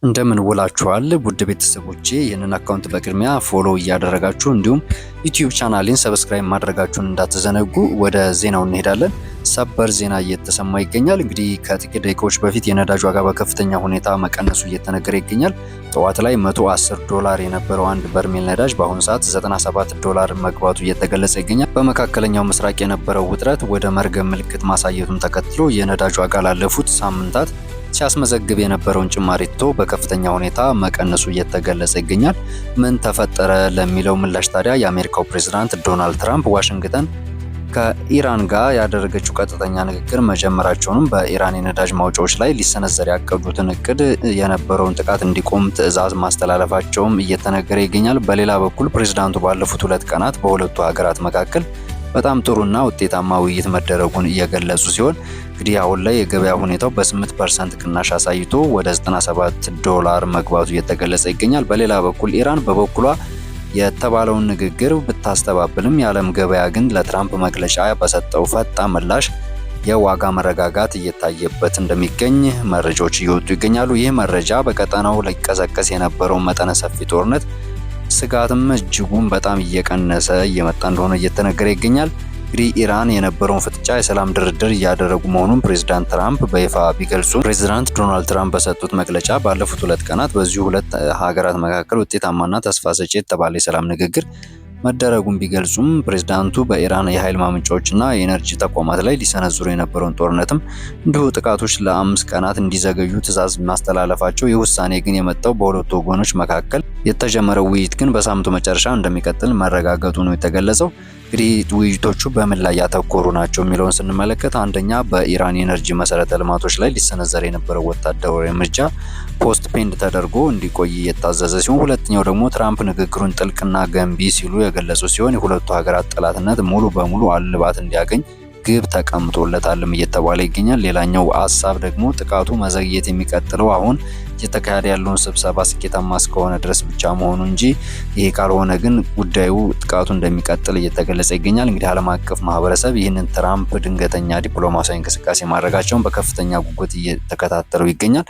እንደምን ውላችኋል ውድ ቤተሰቦቼ። ይህንን account በቅድሚያ follow እያደረጋችሁ እንዲሁም YouTube ቻናሌን subscribe ማድረጋችሁን እንዳትዘነጉ። ወደ ዜናው እንሄዳለን። ሰበር ዜና እየተሰማ ይገኛል። እንግዲህ ከጥቂት ደቂቃዎች በፊት የነዳጅ ዋጋ በከፍተኛ ሁኔታ መቀነሱ እየተነገረ ይገኛል። ጠዋት ላይ 110 ዶላር የነበረው አንድ በርሜል ነዳጅ በአሁኑ ሰዓት 97 ዶላር መግባቱ እየተገለጸ ይገኛል። በመካከለኛው ምስራቅ የነበረው ውጥረት ወደ መርገብ ምልክት ማሳየቱን ተከትሎ የነዳጅ ዋጋ ላለፉት ሳምንታት ሲያስመዘግብ የነበረውን ጭማሪ ትቶ በከፍተኛ ሁኔታ መቀነሱ እየተገለጸ ይገኛል። ምን ተፈጠረ ለሚለው ምላሽ ታዲያ የአሜሪካው ፕሬዝዳንት ዶናልድ ትራምፕ ዋሽንግተን ከኢራን ጋር ያደረገችው ቀጥተኛ ንግግር መጀመራቸውንም በኢራን የነዳጅ ማውጫዎች ላይ ሊሰነዘር ያቀዱትን እቅድ የነበረውን ጥቃት እንዲቆም ትዕዛዝ ማስተላለፋቸውም እየተነገረ ይገኛል። በሌላ በኩል ፕሬዝዳንቱ ባለፉት 2 ቀናት በሁለቱ ሀገራት መካከል በጣም ጥሩና ውጤታማ ውይይት መደረጉን እየገለጹ ሲሆን፣ እንግዲህ አሁን ላይ የገበያ ሁኔታው በ8% ቅናሽ አሳይቶ ወደ 97 ዶላር መግባቱ እየተገለጸ ይገኛል። በሌላ በኩል ኢራን በበኩሏ የተባለውን ንግግር ብታስተባብልም የዓለም ገበያ ግን ለትራምፕ መግለጫ በሰጠው ፈጣን ምላሽ የዋጋ መረጋጋት እየታየበት እንደሚገኝ መረጃዎች እየወጡ ይገኛሉ። ይህ መረጃ በቀጠናው ሊቀሰቀስ የነበረውን መጠነ ሰፊ ጦርነት ስጋትም እጅጉን በጣም እየቀነሰ እየመጣ እንደሆነ እየተነገረ ይገኛል። እንግዲህ ኢራን የነበረውን ፍጥጫ የሰላም ድርድር እያደረጉ መሆኑን ፕሬዚዳንት ትራምፕ በይፋ ቢገልጹ፣ ፕሬዚዳንት ዶናልድ ትራምፕ በሰጡት መግለጫ ባለፉት 2 ቀናት በዚሁ ሁለት ሀገራት መካከል ውጤታማና ተስፋ ሰጪ የተባለ የሰላም ንግግር መደረጉን ቢገልጹም፣ ፕሬዝዳንቱ በኢራን የኃይል ማመንጫዎችና የኤነርጂ ተቋማት ላይ ሊሰነዝሩ የነበረውን ጦርነትም እንዲሁ ጥቃቶች ለ5 ቀናት እንዲዘገዩ ትዕዛዝ ማስተላለፋቸው፣ ይህ ውሳኔ ግን የመጣው በሁለቱ ወገኖች መካከል የተጀመረው ውይይት ግን በሳምንቱ መጨረሻ እንደሚቀጥል መረጋገጡ ነው የተገለጸው። እንግዲህ ውይይቶቹ በምን ላይ ያተኮሩ ናቸው የሚለውን ስንመለከት፣ አንደኛ በኢራን የኤነርጂ መሰረተ ልማቶች ላይ ሊሰነዘር የነበረው ወታደራዊ እርምጃ postponed ተደርጎ እንዲቆይ እየታዘዘ ሲሆን፣ ሁለተኛው ደግሞ ትራምፕ ንግግሩን ጥልቅና ገንቢ ሲሉ የገለጹ ሲሆን፣ የሁለቱ ሀገራት ጠላትነት ሙሉ በሙሉ እልባት እንዲያገኝ ግብ ተቀምጦለታልም እየተባለ ይገኛል። ሌላኛው ሀሳብ ደግሞ ጥቃቱ መዘግየት የሚቀጥለው አሁን እየተካሄደ ያለውን ስብሰባ ስኬታማ እስከሆነ ድረስ ብቻ መሆኑ እንጂ ይሄ ካልሆነ ግን ጉዳዩ ጥቃቱ እንደሚቀጥል እየተገለጸ ይገኛል። እንግዲህ ዓለም አቀፍ ማህበረሰብ ይህንን ትራምፕ ድንገተኛ ዲፕሎማሲያዊ እንቅስቃሴ ማድረጋቸውን በከፍተኛ ጉጉት እየተከታተለው ይገኛል።